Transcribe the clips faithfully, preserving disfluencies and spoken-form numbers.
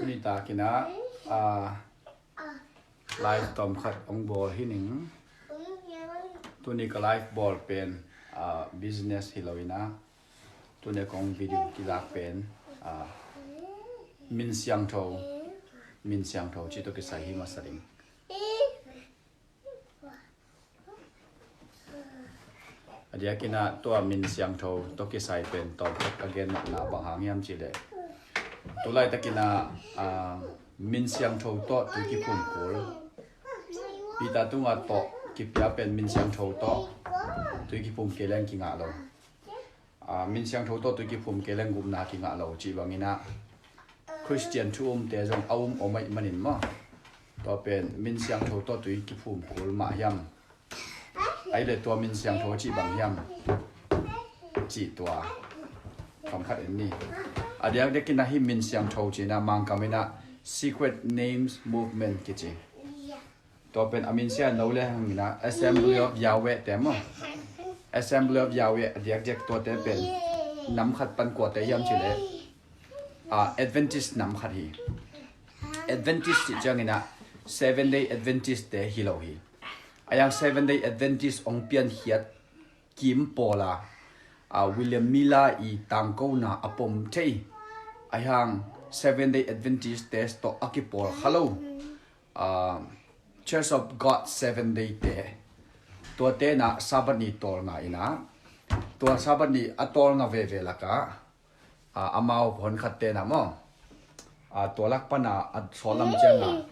Tuni takin ah, ah, live tawm khat hong bawl hi ning. Tuni ka live bawl pen, ah, business hi lo in ah, tuni kong video kilak pen, ah, Min Siangtho, Min Siangtho cih tawh kisai hi masa ding. A diakin ah tua Min Siangtho tawh kisai pen tawm khat ka gen nopna bang hang hiam cih leh, tu laitakin ah, ah, Min Siangtho tawh tui kiphum kul, Peter tungah tawh kipia pen Min Siangtho tawh tui kiphum kei leng kingah lo. Ah, Min Siangtho tawh tui kiphum kei leng gupna kingah lo cih bangin ah, Khristian thu umte zong a um om ahih manin maw, tua pen Min Siangtho tawh tui kiphum kul mah hiam? Ahih leh tua Min Siangtho cih bang hiam? Cih tua thawm khat en ni. A diakdiakin ah hih Min Siangtho cih in ah Mangkam in ah Secret Names Movement kici. Tua pen a min sia no le hangin ah Assembly of Yahweh te maw. Assembly of Yahweh a diakdiak tuate pen nam khat pan kuate hiam cih leh, ah, Adventist nam khat hi. Adventist cih ciangin ah Seven Day Adventist te hi lo hi. A yang Seven Day Adventist hong piankhiat kim pawl a, ah, William Miller i tangkona a pom thei a hang Seven Day Adventist te tawh a kipawl kha lo, ah, Church of God Seven Day te, tuate in ah Sabbath ni tawlnga in ah, tua Sabbath ni a tawlnga veve lakah, ah, amau honkhatte in ah maw, ah, tua lak pan a a sawt lam ciangah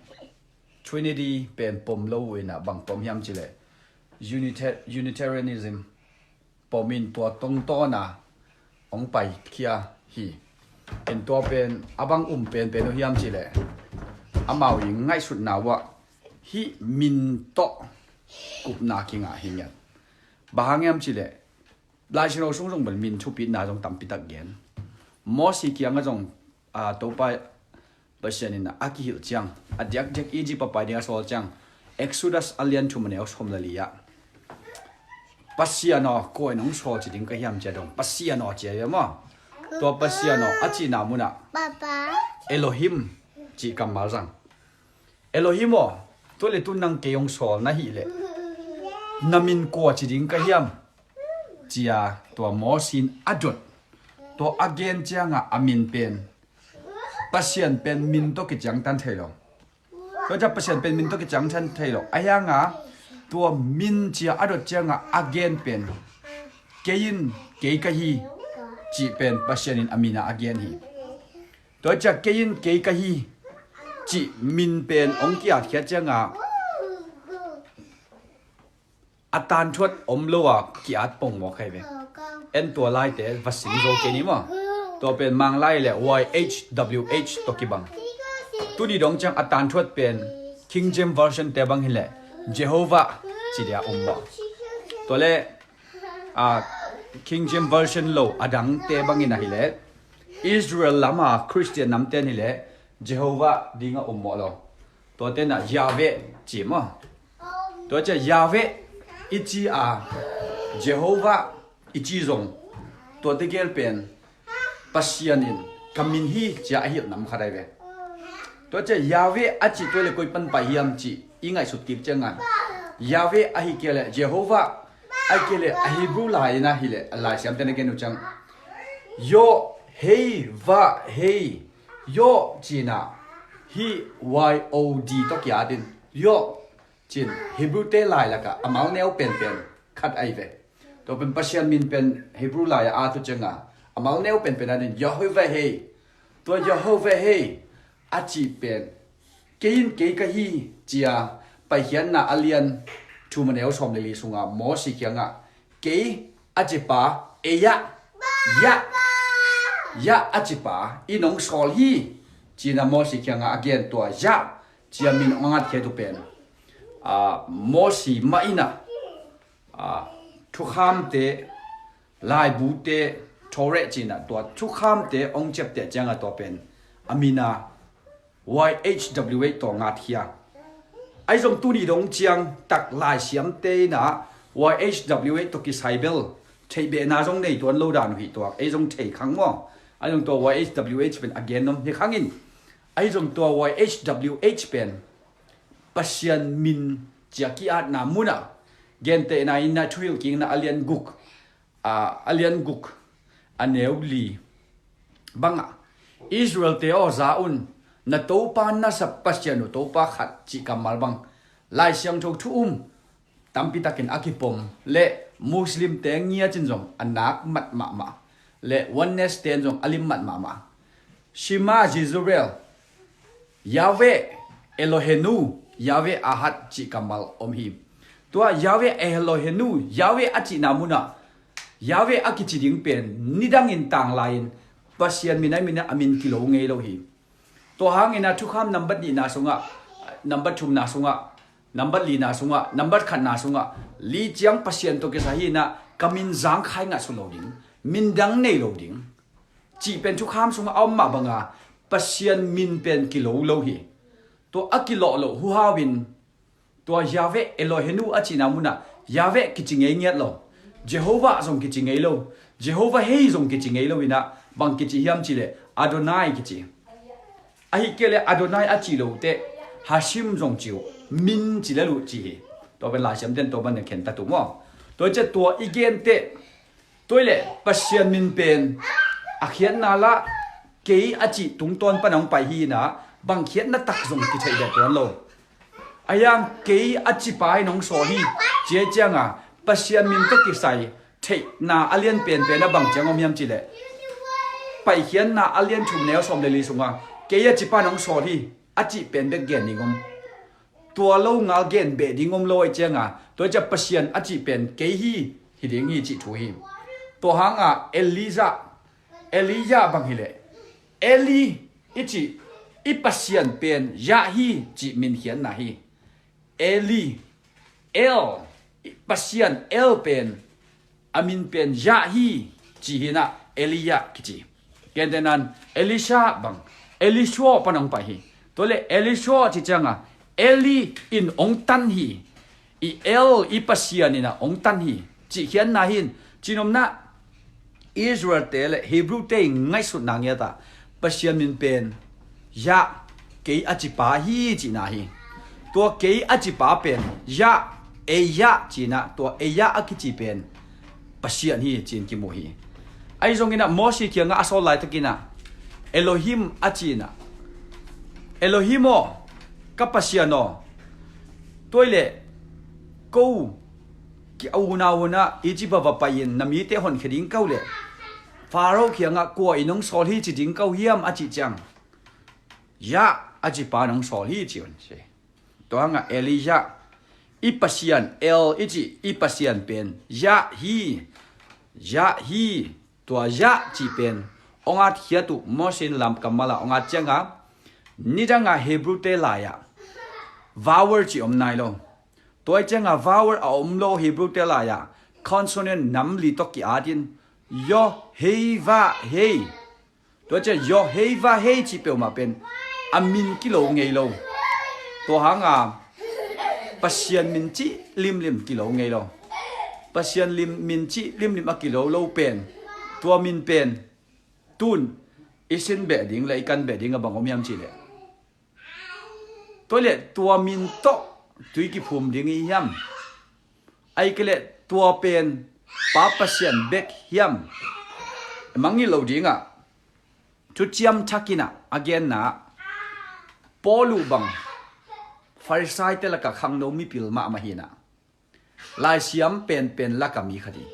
Trinity pen pom lo uh in ah bang pom hiam cih leh Unita-, Unitarianism pom in tua tungtawn a hong paikhia hi. In tua pen a bang um penpen uh hiam cih leh, amau i ngaihsutna uh ah hih min tawh gupna kingah hi ngiat. Bang hang hiam cih leh, Lai Siangtho sung zong bel min thupitna zong tampi tak gen. Mosi kiangah zong, ah, Topa Pasian in a kihilh ciang, a diakdiak Egypt a pai ding a sawl ciang, Exodus a lian thum a neu sawm le li ah, Pasian aw, kua in hong sawl ci ding ka hiam ci a dong, Pasian aw ci a hi maw. Tua Pasian aw a cihna munah Elohim cih kammal zang. Elohim aw, tua leh tu nang kei hong sawl na hih leh na min kua ci ding ka hiam? Ci a tua Mosi in a dot. Tua a gen ciangah a min pen, Pasian pen min tawh kiciangtan thei lo. Tua ciah Pasian pen min tawh kiciangtan thei lo. A hiangah tua min ci a a dot ciangah a gen pen, kei in kei ka hi cih pen Pasian in a min ah a gen hi. Tua ciah kei in kei ka hi cih min pen hong ki-atkhiat ciangah a tanthuat om lo a ki-at pongmawk hi ve. En tua laite va sim zo kei ni maw. Tua pen Mang lai leh Y H W H tawh kibang. Tuni dong ciang a tanthuat pen King James Version te bang hi leh Jehovah ci dia om maw. Tua leh, ah, King James Version lo a dangte bangin ahi leh Israel lam a Khristian namte in hi leh Jehovah ding a om mawh lo. Tuate in ah Yahweh ci maw. Tua ciah Yahweh i ci a, Jehovah i ci zong, tuate gel pen Pasian in ka min hi ci a a hilh nam khat ahi ve. Tua ciah Yahweh a cih tua leh koi pan pai hiam cih i ngaihsut kik ciangah, Yahweh ahi kei leh Jehovah, ahi kei leh a Hebrew lai in ahi leh a laisiamte na gen uh ciang, Yod Heh Vav Heh, Yod ci-in ah, hih Y O D tawh ki-at in, Yod ci-in Hebrew-te lai lakah a mal neu penpen khat ahi ve. Tua pen Pasian min pen Hebrew lai-ah a at uh ciangah a mal neu penpen at in Yehovah Heh. Tua Yehovah Heh a cih pen kei in kei ka hi ci a Paikhiatna a lian thum a neu sawm le li sungah Mosi kiangah kei a cipa, ei ah, Yah, Yah a cipa in hong sawl hi ci-in ah Mosi kiangah a gen. Tua Yah ci a min hong a ngatkhiat uh pen, ah, Mosi mah in ah, ah, thukhamte, laibute, Torah ci-in ah tua thukhamte hong ciapteh ciangah tua pen a min ah Y H W H tawh ngatkhia. Ahi zong tuni dong ciang tak laisiamte in ah Y H W H tawh kisai bel theihbehna zong nei tuan lo dan uh hi tuak, ei zong thei khang maw? Ahi zong tua Y H W H pen a gen nuam hi khangin, ahi zong tua Y H W H pen Pasian min cia ki-atna munah, gentehna in na Thuhilhkikna a lian guk, a, a lian guk a neu li bangah, Israel-te aw, za un, na Topa nasep Pasian uh Topa khat cih kammal bang Lai Siangtho thu um tampi takin a kipom le Muslim-te ngiat in zong a nak mat mahmah le Oneness-te in zong a lim mat mahmah. Shema Yisrael, Yahweh Eloheinu, Yahweh Ahad cih kammal om hi. Tua Yahweh Eloheinu, Yahweh a cihna munah Yahweh a kici ding pen nidangin tanglai-in Pasian min a min a min kilo ngei lo hi. Tua hangin a thukham nambat nihna sungah, nambat thumna sungah, nambat lina sungah, nambat khatna sungah, li ciang Pasian tawh kisai hi-in ah ka min zangkhai ngah su lo ding, min dang nei lo ding cih pen thukham sungah a om mah banga Pasian min pen kilo lo hi. Tua a kilawh loh huhau in tua Yahweh Eloheinu a cihna munah Yahweh kici ngei ngiat lo. Jehovah zong kici ngei lo. Jehovah hei zong kici ngei lo in ah bang kici hiam cihleh Adonai kici. Ahih kei leh Adonai a cih lote Hashem zong ci uh, min ci lel uh ci hi. Tua pen Lai Siamten tua bang na khen ta tu maw? Tua ciah tua i genteh, tua i leh Pasian min pen a khiatna lah kei a cih tungtawn pan hong pai hi-in ah bang khiatna tak zong kitheih deuh tuan lo. A hiang kei a cipa in hong sawl hi, ci ahih cianga Pasian min tawh kisai theihna a lian penpen a bang ciang om hiam cihleh Paikhiatna a lian thum neu sawm le li sunga kei a cipa in hong sawl hi a cih pen bek gen ding om. Tua lo ngal gen beh ding om lo ahih cianga tua ciah Pasian a cih pen kei hi, hi ding hi cih thu hi. Tua hanga Elijah, Elijah bang hileh Eli i cih i Pasian pen Yah hi cih min khiatna hi. Eli, El, Pasian El pen a min pen Yah hi ci hi-in ah Elijah kici. Gentehna-in Elisha bang Elisha pan hong pai hi. Tua leh Elisha ci cianga Eli in hong tan hi. I El i Pasian in ah hong tan hi cih khiatna hi-in, cihnopna Israel-te le Hebrew-te i ngaihsutna ngiat ah Pasian min pen Yah, kei a cipa hi cihna hi. Tua kei a cipa pen Yah, Ei Yah ci-in ah, tua Ei Yah a kici pen Pasian hi ci-in kimu hi. Ahi zongin ah Moses kiangah a sawl laitakin ah Elohim a ci-in ah, Elohim aw, ka Pasian aw, tua i leh ko ki a unau hunah Egypt ah va pai-in na mite honkhia ding ko leh Pharaoh kiangah kua in hong sawl hi ci ding ko hiam a cih ciang, Yah a cipa in hong sawl hi ci un ci. Tua hangah Elijah, i Pasian El i cih i Pasian pen Yah hi, Yah hi. Tua Yah cih pen hong atkhiat uh Moses in lamkammal ah hong at cianga nidanga Hebrew-te lai-ah vowel cih om nai lo. Tua ahih cianga vowel a om lo Hebrew-te lai-ah consonant nam li tawh ki-atin Yo Hei Vah Hei. Tua ciah Yo Hei Vah Hei cih peuhmah pen a min kilo ngei lo. Tua hanga Pasian min cih limlim kilo ngei lo. Pasian lim min cih limlim a kilo lo pen, tua min pen tun i sin beh ding le i kan beh ding a bang om hiam cihleh, tua leh tua min tawh tui kiphum ding i hiam? Ahih kei leh tua pen Pa Pasian bek hiam? Mangngilh lo dingah Thuciam Thak in ah a genna ah Paul uh bang Farisai-te lakah khangno mipil mahmah hi-in ah, laisiam penpen lakah mi khat hi.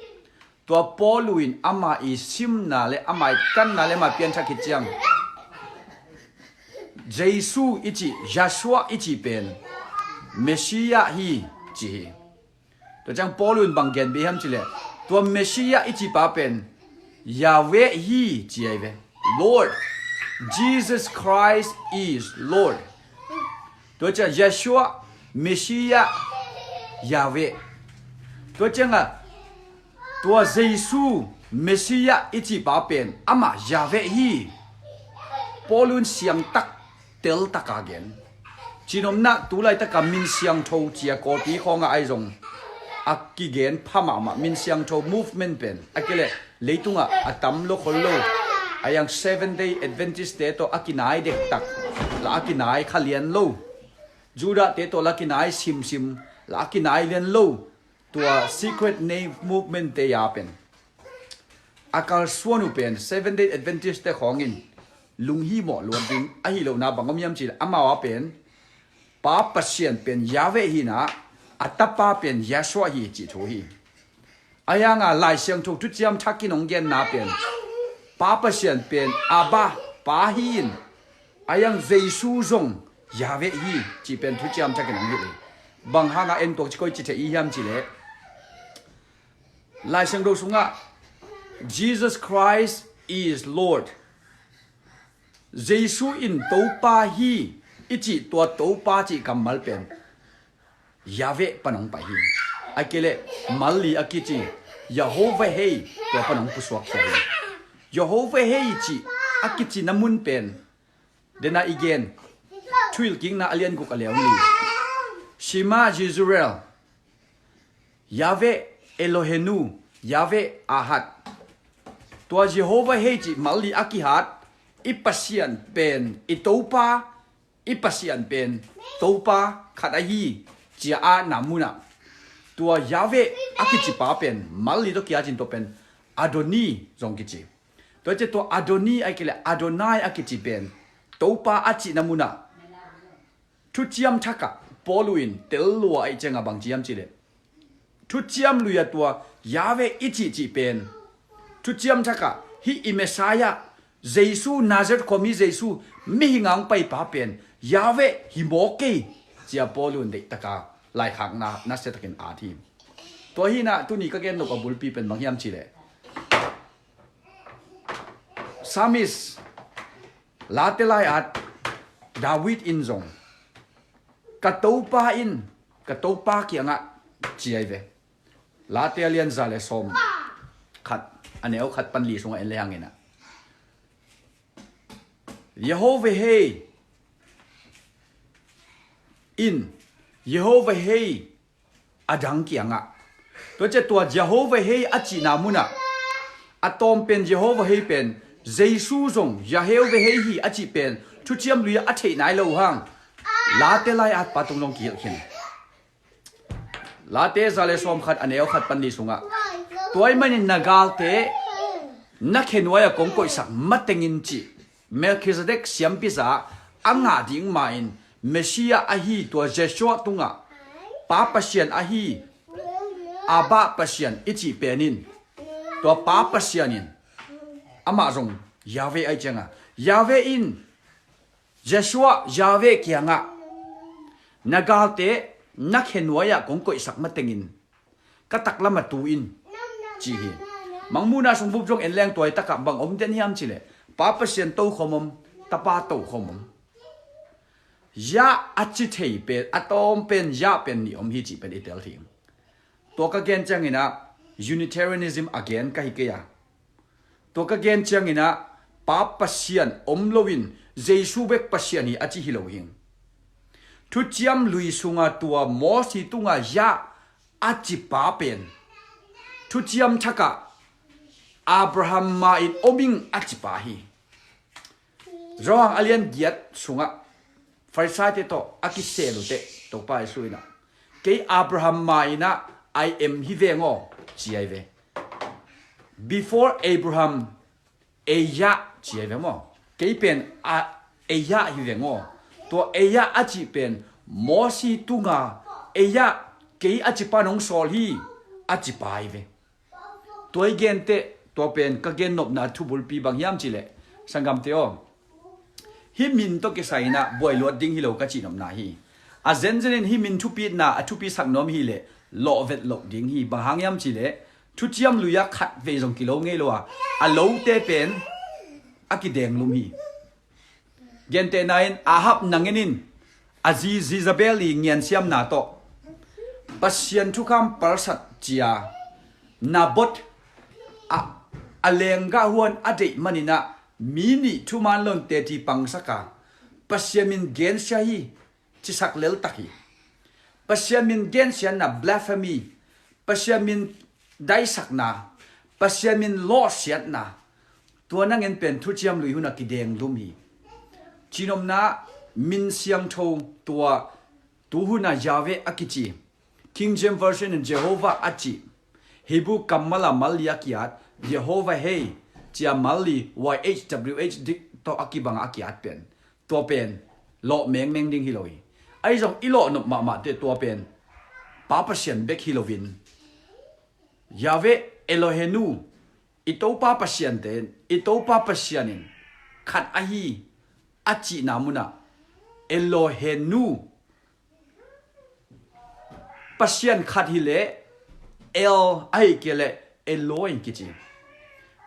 Tua Paul uh in ama i simna le ama i kanna le ama pianthak khit ciang Jesu i cih, Yahshua i cih pen Messiah hi ci hi. Tua ciang Paul uh in bang gen beh hiam cihleh, tua Messiah i cih pa pen Yahweh hi ci ahi ve. Lord, Jesus Christ is Lord. Tua ciah Yahshua, Messiah, Yahweh. Tua ciangah tua Jesu Messiah i cih pa pen amah Yahweh hi. Paul un siangtak teltaka gen. Cihnopna tulaitaka min siangtho cia Kawlpi khawngah ahi zong a kigen pha mahmah, min siangtho movement pen a kileh leitungah a tam lo khol lo. A yang Seventh Day Adventist te tawh a kinai dektak, la a kinai kha lian lo. Judah te tawh la kinai simsim, la a kinai lian lo. Tua secret name movement te a pen a kalsuan uh pen Seventh Day Adventist te khawngin lunghimawh luat ding ahi lohna bang om hiam cih leh amau a pen Pa Pasian pen Yahweh hi-in a, a tapa pen Yeshua hi cih thu hi. A yang a Lai Siangtho Thuciam Thak in hong genna pen Pa Pasian pen Abba, Pa hi-in, a yang Jesu zong Yahweh hi cih pen Thuciam Thak in hong hilh hi. Bang hangah en tuak ci koi ci thei i hiam cih leh Lai Siangtho sungah Jesus Christ is Lord. Jesu in Topa hi i cih tua Topa cih kammal pen Yahweh pan hong pai hi. A kileh mal li a kici Yehovah Hei tua pan hong pusuak hi. Yehovah Hei cih a kici na mun pen dena i gen Thuhilhkikna a lian guk a lian li. Shema Yisrael, Yahweh Eloheinu, Yahweh Ahad. Tua Jehovah Hei cih mal li a kihat i Pasian pen i Topa, i Pasian pen Topa khat ahi ci a na munah tua Yahweh a kici pa pen mal li tawh kihat in tua pen Adoni zong kici. Tua ciah tua Adoni a kileh Adonai a kici pen Topa a cihna munah Thuciam Thak ah Paul in tel lua a i ciangah bang ci hiam cih leh Thuciam Lui ah tua Yahweh i cihcih pen Thuciam Thak ah hih i Messiah Jesu, Nazareth khuami Jesu, mihing a hong paipa pen Yahweh hi mawk ei ci a Paul in deihtak a laikhakna nasia takin at hi. Tua hi-in a tuni ka gen nop a bulpi pen bang hiam cih leh Psalmist, Late lai-at David in zong ka Topa in, ka Topa kiangah ci ahi ve. Late a lian za le sawm khat a neu khat pan li sungah en le hang in a Yehovah Hei in, Yehovah Hei a dang kiangah. Tua ciah tua Jehovah Hei a cihna munah a tawm pen Jehovah Hei pen Jesu zong Yehovah Hei hi a cih pen Thuciam Lui ah a theih nai lo hang Late lai-at pa tung zong kihilh khin. Late za le sawm khat a neu khat pan li sungah tua ahih manin na galte na khenuai ah kong koihsak matengin cih Melchizedek siampiza a ngah ding ma-in Messiah ahi tua Yeshua tungah Pa Pasian ahi Abba Pasian i cih pen in tua Pa Pasian in amah zong Yahweh a i ciangah Yahweh in Yeshua Yahweh kiangah na galte na khenuai ah kong koihsak matengin ka taklam ah tu in ci hi. Mangmuhna sungbup zong en leng tua i takah bang om den hiam cih leh Pa Pasian tokhom om, Tapa tokhom om. Yah a ci thei pen, a tawm pen Yah pen nih om hi cih pen i tel thei. Tua ka gen ciangin a Unitarianism a gen ka hi kei a, tua ka gen ciangin a Pa Pasian om loin Jesu bek Pasian hi a ci hi lo hi. Thuciam Lui sunga tua Mosi tunga Yah a ci pa pen Thuciam Thak ah Abraham ma in om ing a ci pa hi. Johan a lian giat sungah Farisai-te tawh a kisel uh teh Topa Jesu in a kei Abraham ma in a I am hi veng aw ci ahi ve. Before Abraham, Eya ci ahi ve maw. Kei pen a Eya hi veng aw. Tua Eya a cih pen Mosi tunga Eya kei a ci pa nong sawl hi a ci pa ahi ve. Tua i gen teh tua pen ka gen nopna thubulpi bang hiam cih leh sanggamte aw, hih min tawh kisai in a buai luat ding hi lo ka cih nopna hi. A zenzen in hih min thupitna a thupisak nuam hi leh lawhvet loh ding hi. Bang hang hiam cih leh Thuciam Lui ah khat vei zong kilo ngei lo a, a lote pen a kidenglum hi. Gentehna in Ahab nangin in a zi Jezebel i ngiansiamna tawh Pasian thukham palsat cia Naboth a, a lenggah huan a deih manin a mi nih thuman lon teti pangsak a Pasian min gensia hi cisak leltak hi. Pasian min gensiatna blasphemy, Pasian min daisakna, Pasian min lawhsiatna, tua nangin pen Thuciam Lui hun a kideng lum hi. Cihnopna, min siangtho, tua tuhun a Yahweh a kici, King James Version in Jehovah a ci, Hebrew kammal a mal li a ki-at, Jehovah hei, cia mal li, Y H W H dik tawh a kibang a ki-at pen, tua pen lawh mengmeng ding hi lo hi. Ahi zong i lawh nop mahmah teh tua pen Pa Pasian bek hi loin, Yahweh Elohenu, i Topa Pasian ten, i Topa Pasian in khat ahi a cihna munah Elohenu, Pasian khat hi leh El ahi kei leh Eloi kici.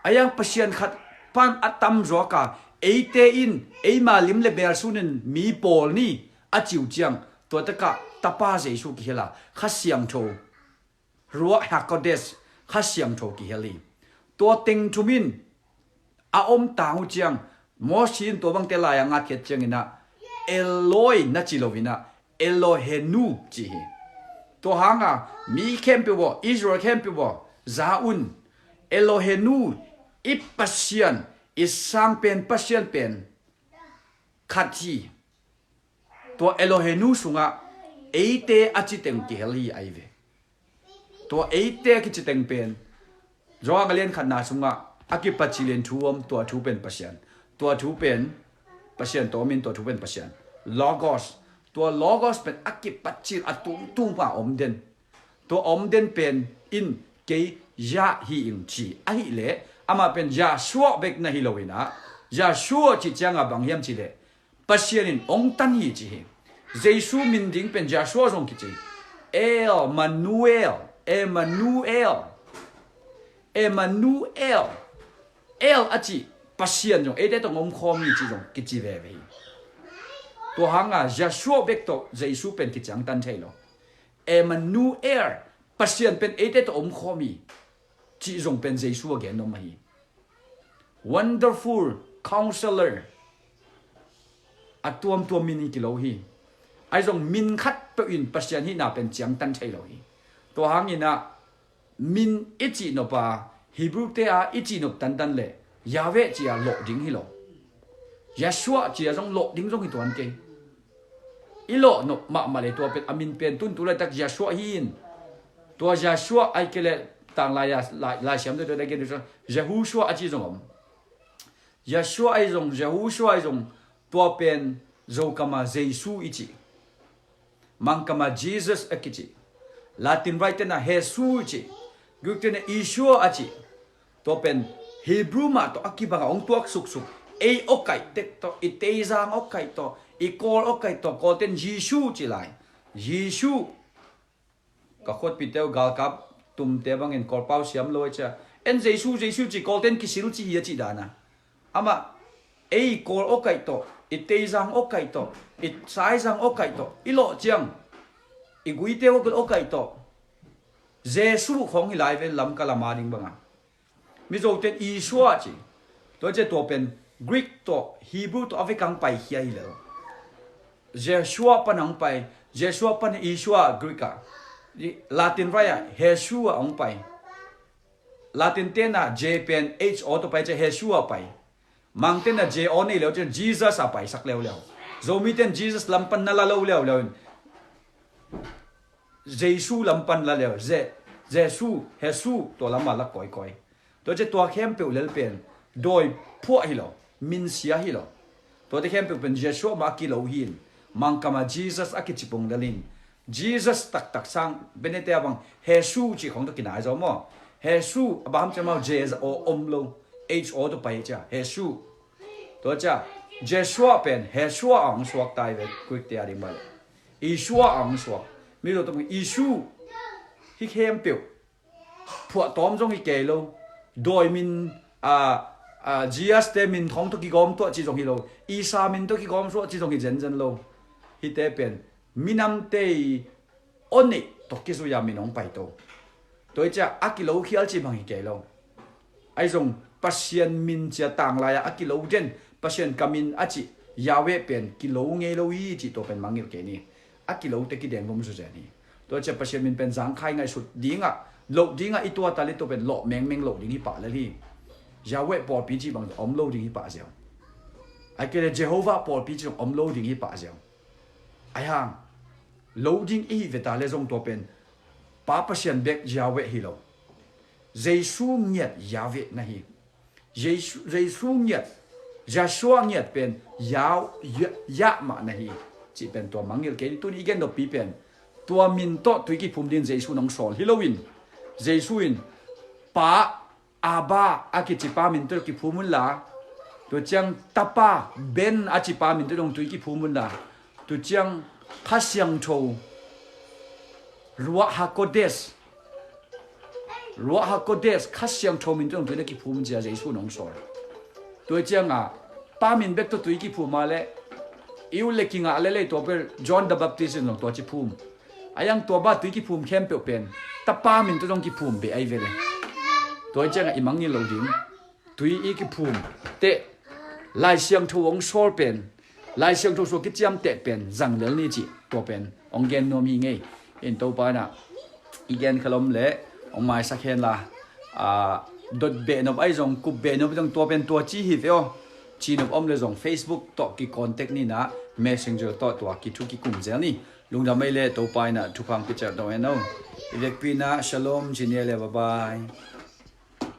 A yang Pasian khat pan a tamzuak a, eite in eima lim le bel sunin mi pawl ni a ci uh ciang, tua takah Tapa Jesu kihel a, Kha Siangtho, Ruach HaKodesh, Kha Siangtho kihel hi. Tua teng thum in a om tang uh ciang, Moses in tua bangte lai-ah ngatkhiat ciangin ah, Eloi na ci loin ah, Elohenu ci hi. Tua hanga mi khempeuh aw, Israel khempeuh aw, za un, Elohenu, i Pasian, i sangpen Pasian pen khat hi. Tua Elohenu sungah eite a ci teng kihel hi ahi ve. Tua eite a kici teng pen, Johan a lian khatna sungah a kipat cilin thu om, tua thu pen Pasian. Tua thu pen Pasian tawh omin, tua thu pen Pasian. Logos. Tua Logos pen a kipat cil a tungtung pa om den. Tua om den pen in kei Yah hi ing ci. Ahih leh amah pen Yahshua bek na hi loin ah, Yahshua cih ciangah bang hiam cih leh Pasian in ong tan hi ci hi. Jesu min ding pen Yahshua zong kici. El, Manuel, Emmanuel. Emmanuel. El a cih Pasian zong eite tawh om khawm hi cih zong kici veve hi. Tua hanga Yahshua bek tawh Jesu pen kiciangtan thei lo. Emmanuel, Pasian pen eite tawh om khawm hi cih zong pen Jesu a gen om ahi. Wonderful Counselor. A tuamtuam min in kilo hi. Ahi zong min khat peuh in Pasian hihna pen ciangtan thei lo hi. Tua hangin ah min i cihnop a, Hebrew te a i cihnop tantan leh Yahweh ci a lawh ding hi lo. Yahshua ci a zong lawh ding zong hi tuan kei. I lawh nop mahmah leh tua pen a min pen tun tu laitak Yahshua hi in. Tua Yahshua ahi kei leh tanglai a, lai, laisiam tua tua gen Yahushua a ci zong om. Yahshua ahi zong, Yahushua ahi zong, tua pen Zokam a Jesu i ci. Mangkam a Jesus a kici. Latin rai tena Jesu i ci. Greek tena Yeshua a ci. Tua pen Hebrew mah tawh a kibang a hong tuak suksuk. Ei awkaih tek tawh, i teizang awkaih tawh, i Kawl awkaih tawh, Kawlten Jesu ci lai. Jesu. Ka khuatpite uh galkap tumte bangin Kawlpau siam lo a cia. En Jesu, Jesu ci Kawlten kisil ci hi a cih dana. Amah ei Kawl awkaih tawh, i teizang awkaih tawh, i saizang awkaih tawh, i lawh ciang, i guite awkaih tawh, Jesu khawng hi lai ve Lamka lama ding banga. Mizoten Yeshua ci. Tua cia tua pen Greek tawh, Hebrew tawh a vekang paikhia hi lo. Yeshua pan hong pai, Yeshua pan Yeshua Greek a. Latin rai a Jesu a hong pai. Latin tena J pen H O tawh pai cia Jesu a pai. Mang tena J O nei leu cia Jesus a paisak leuleu. Zomi ten Jesus lam pan na la lo leuleu in Jesu lam pan la leu, Je-, Jesu, Jesu tua lam a la kawikawi. Tua cia tua khempeuh lel pen dawi phuah hi lo, minsia hi lo. Tuate khempeuh pen Jesu mah a kilo hi in, Mangkam a Jesus a kici pong lel in, Jesus taktak sang, Benete a bang, Jesu ci khong tawh kinai zaw maw. Jesu, a baham cia mau J O om lo, H O tawh pai cia, Jesu. Tua cia, Jesu pen, Jesu a hong suak tai ve, Greek te a ding bale. Yeshua a hong suak. Mizo tawh Yeshua hi khempeuh. Phuahtawm zong hi kei lo. Dawi min, a, a, G S te min thong tawh kigawm tuah ci zong hi lo. Isa min tawh kigawm suah ci zong hi zenzen lo. Hite pen minamte i aw neih tawh kizui a min hong paito. Tua hi cia a kilo khial ci bang hi kei lo. Ahi zong Pasian min cia tanglai a a kilo den, Pasian ka min a cih Yahweh pen kilo ngei lo hi cih tua pen mangngilh kei ni. A kilote kideng lum zuzen hi. Tua ciang Pasian min pen zangkhai ngaihsut dingah, loh dingah i tuatal i tua pen loh mengmeng loh ding hi pah lel hi. Yahweh pawlpi cih bang om lo ding hi pah ziau. Ai kei le Jehovah pawlpi cih om lo ding hi pah ziau. Ai hang, lo ding i hi veta le zong tua pen Pa Pasian bek Yahweh hi lo. Jesu ngiat Yahweh na hi. Jesu, Jesu ngiat, Joshua ngiat pen Yah, Yah, Yah mah na hi. Cih pen tua mangngilh kei ni. Tuni i gen noppi pen tua min tawh tui kiphum ding Jesu nong sawl hi loin, Jesu in Pa, Abba a kici Pa min tawh kiphum unla, tua ciang Tapa, Ben a ci Pa min tawh dong tui kiphum unla, tua ciang Kha Siangtho, Ruach HaKodesh, Ruach HaKodesh, Kha Siangtho min tawh dong tui na kiphum cia Jesu nong sawl. Tua ciangah Pa min bek tawh tui kiphum a le i ut le kingah le lei tua pen John the Baptist in zong tua ci phum. A yang tua bang tui kiphum khempeuh pen Tapa min tawh zong kiphum beh ai ve le. Tua ciangah i mangngilh lo ding. Tui i kiphum teh Lai Siangtho hong sawl pen, Lai Siangtho suak kiciamteh pen zang lel ni cih tua pen hong gen nuam hi ngei. In Topa inah i gen khalom le hong maisak hen la, a, dot behnop ai zong, kup behnop ai zong tua pen tua ci hi ve aw. Cinop om le zong Facebook tawh kicontact ni na, Messenger tawh tua kithu kikum zel ni. Lungdam ai le Topa inah thupha hong pia ciat dong en aw. I vekpi inah shalom ci ni le bye bye.